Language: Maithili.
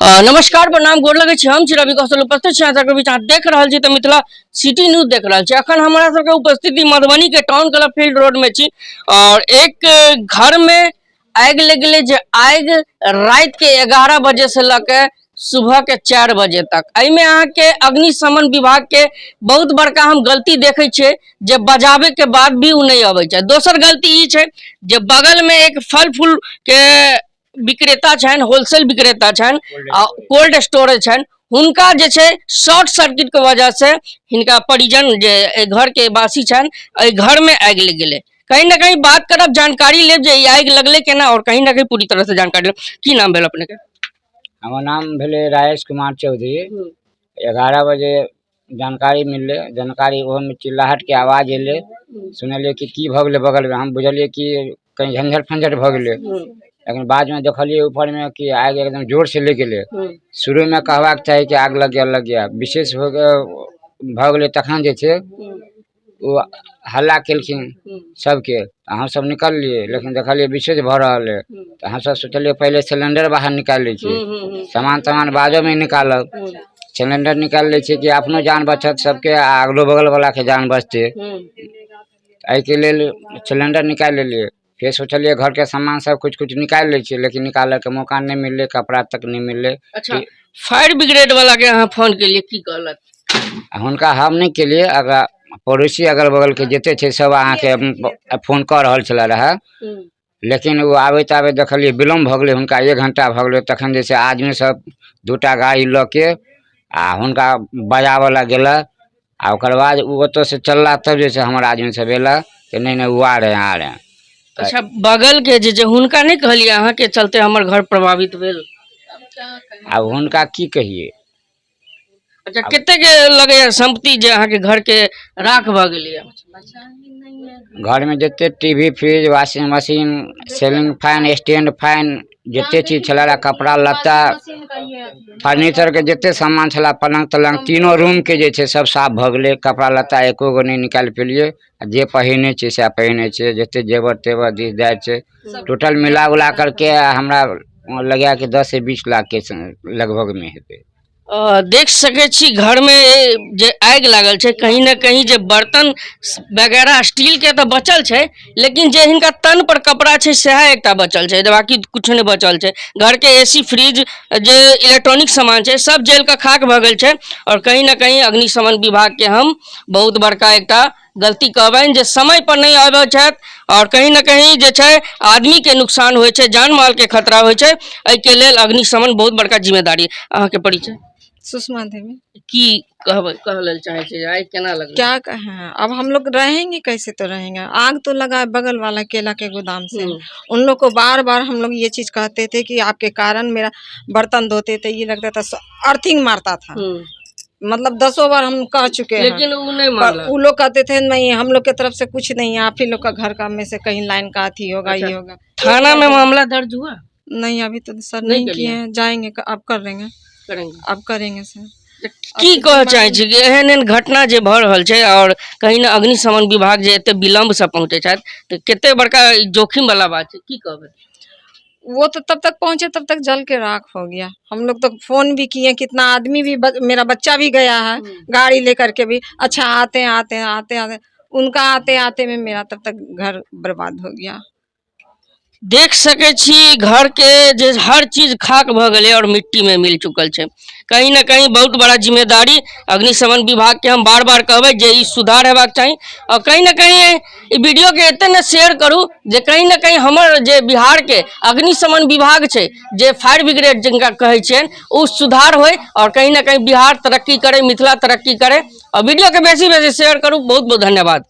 नमस्कार, प्रणाम, गोर लगै छी। हम छी रवि कौशल, उपस्थित छी अहाँ सबके बीच। अहाँ देख रहल छी तऽ मिथिला सिटी न्यूज देख रहल छी। अखन हमरा सबके उपस्थिति मधुबनी के टाउन क्लब फील्ड रोड में छी और एक घर में आगि लग गेलै, जे आगि राति के 11 बजे से लऽ के सुबह के 4 बजे तक। एहिमे अहाँके अग्निशमन विभाग के बहुत बड़का हम गलती देखै छियै जे बजाबे के बाद भी ओ नहि अबै छै। दोसर गलती ई छै जे बगल में एक फल फूल के विक्रेता छनि, होलसेल विक्रेता छनि आ कोल्ड स्टोरेज छनि, हुनका जे छै शॉर्ट सर्किट के वजह से हिनका परिजन जे एहि घर के वासी छनि, एहि घर में आगि लागि गेलै। कहीं ना कहीं बात करब, जानकारी लेब जे ई आगि लगलै केना और कहीं ना कहीं पूरी तरह से जानकारी लेब। की नाम भेल अपने के? हमर नाम भेलै राजेश कुमार चौधरी। 11 बजे जानकारी मिललै। जानकारी ओहोमे चिल्लाहटके आवाज अयलै। सुनलियै कि की भऽ गेलै बगलमे। हम बुझलियै कि कहीं झंझट फंझट भऽ गेलै, लेकिन बादमे देखलियै ऊपरमे कि आगि एकदम जोरसँ लागि गेलै। शुरूमे कहबाक चाही कि आग लग गया, लग गया। विशेष हो भऽ गेलै, तखन जे छै ओ हल्ला केलखिन सबके, तऽ हमसब निकललियै, लेकिन देखलियै विशेष भऽ रहल अइ, तऽ हमसब सोचलियै पहिले सिलेंडर बाहर निकालि लै छियै, सामान तामान बादोमे निकालब। सिलेंडर निकालि लै छियै कि अपनो जान बचत सबके आ अगलो बगलवलाके जान बचतै। एहिके लेल सिलेंडर निकालि लेलियै। फेर सोचलियै घरके सामान सब किछु किछु निकालि लै छियै, लेकिन निकालऽके मौका नहि मिललै, कपड़ा तक नहि मिललै। अच्छा, फायर ब्रिगेड वाला के अहाँ फोन केलियै, की कहलक? आ हुनका हम नहि केलियै, अगर पड़ोसी अगल बगलके जते छै सब अहाँके फोन कऽ रहल छलै रहए, लेकिन ओ आबैत आबैत देखलियै विलम्ब भऽ गेलै हुनका, 1 घण्टा भऽ गेलै। तखन जे छै आदमी सब 2टा गाड़ी लऽ के आ हुनका बजाबऽ लए गेलै आ ओकर बाद ओ ओतऽसँ चलला, तब जे छै हमर आदमी सब अयला तऽ नहि नहि, ओ आ रहे हैं, आ रहे हैं। अच्छा, बगल के जे जे हुनका नहि कहलियै अहाँके चलते हमर घर प्रभावित भेल? आब हुनका की कहियै। अच्छा, कतेक लगैया संपत्ति जे अहाँके घर के राख भऽ गेलैया? घरमे जते T V, fridge, washing machine, ceiling fan, stand fan, जते चीज छलै रहए, कपड़ा लत्ता, फर्नीचरके जते सामान छलै, पलङ्ग तलङ्ग, तीनो रूमके जे छै सब साफ भऽ गेलै। कपड़ा लत्ता एको गो नहि निकालि पेलियै आ जे पहिने छियै सएह पहिने छियै। जते जेवर तेवर दिस that छै, टोटल मिला उला करके हमरा लगैए कि 10 से 20 लाखके लगभगमे हेतै। देख सकै छी घरमे जे आगि लागल छै, कहीं ने कहीं जे बर्तन वगैरह स्टील के तऽ बचल छै, लेकिन जे हिनका तन पर कपड़ा छै सएह एकटा बचल छै, बाकी किछु नहि बचल छै। घरके एसी, फ्रिज, जे इलेक्ट्रॉनिक सामान छै सब जलि कऽ खाक भऽ गेल छै। आओर कहीं ने कहीं अग्निशमन विभागके हम बहुत बड़का एकटा गलती कहबनि जे समय पर नहि आबै छथि आओर कहीं ने कहीं जे छै आदमीके नुकसान होइ छै, जान मालके खतरा होइ छै। एहिके लेल अग्निशमन बहुत बड़का जिम्मेदारी। अहाँके परिचय? सुषमा देवी। की कहबै, कह लेल चाहै छी, आइ केना लगलै? क्या कहें, अब हम लोग रहेंगे कैसे? तो रहेंगे, आग तो लगा है बगल वाला केला के गोदाम से। उन लोग को बार बार हम लोग ये चीज कहते थे कि आपके कारण मेरा बर्तन धोते थे, ये लगता था, अर्थिंग मारता था। मतलब दसों बार हम कह चुके हैं, लेकिन वो नहीं पर मानला। वो लोग कहते थे नहीं, हम लोग के तरफ से कुछ नहीं है, आप ही लोग का घर का में से कहीं लाइन का अथी होगा। ये होगा। थाना में मामला दर्ज हुआ? नहीं, अभी तो सर नहीं नहीं करिए। किए हैं, जाएंगे, अब कर लेंगे। करेंगे? अब करेंगे सर। की कहऽ चाहै छी कि एहन एहन घटना जे भऽ रहल छै आओर कहीं ने अग्निशमन विभाग जे एते विलम्ब से पहुँचै छथि तऽ कते बड़का ई जोखिम वाला बात छै, की कहबै? वो तो तब तक पहुंचे तब तक जल के राख हो गया। हम लोग तो फोन भी किए, कितना आदमी भी, मेरा बच्चा भी गया है गाड़ी लेकर के भी। अच्छा, आते हैं, आते हैं, आते आते, उनका आते आते में मेरा तब तक घर बर्बाद हो गया। देख सकै छी घर के जे हर चीज खाक भऽ गेलै और मिट्टी में मिल चुकल छै। कहीं ना कहीं बहुत बड़ा जिम्मेदारी अग्निशमन विभाग के। हम बार बार कहबै जे ई सुधार हेबाक चाही और कहीं ना कहीं ई वीडियो के एते ने शेयर करू जे कहीं ना कहीं हमर जे बिहार के अग्निशमन विभाग छै, जे फायर ब्रिगेड जिनका कहै छियनि, ओ सुधार होय और कहीं ना कहीं बिहार तरक्की करे, मिथिला तरक्की करे। और वीडियो के बेसी बेसी शेयर करू। बहुत बहुत धन्यवाद।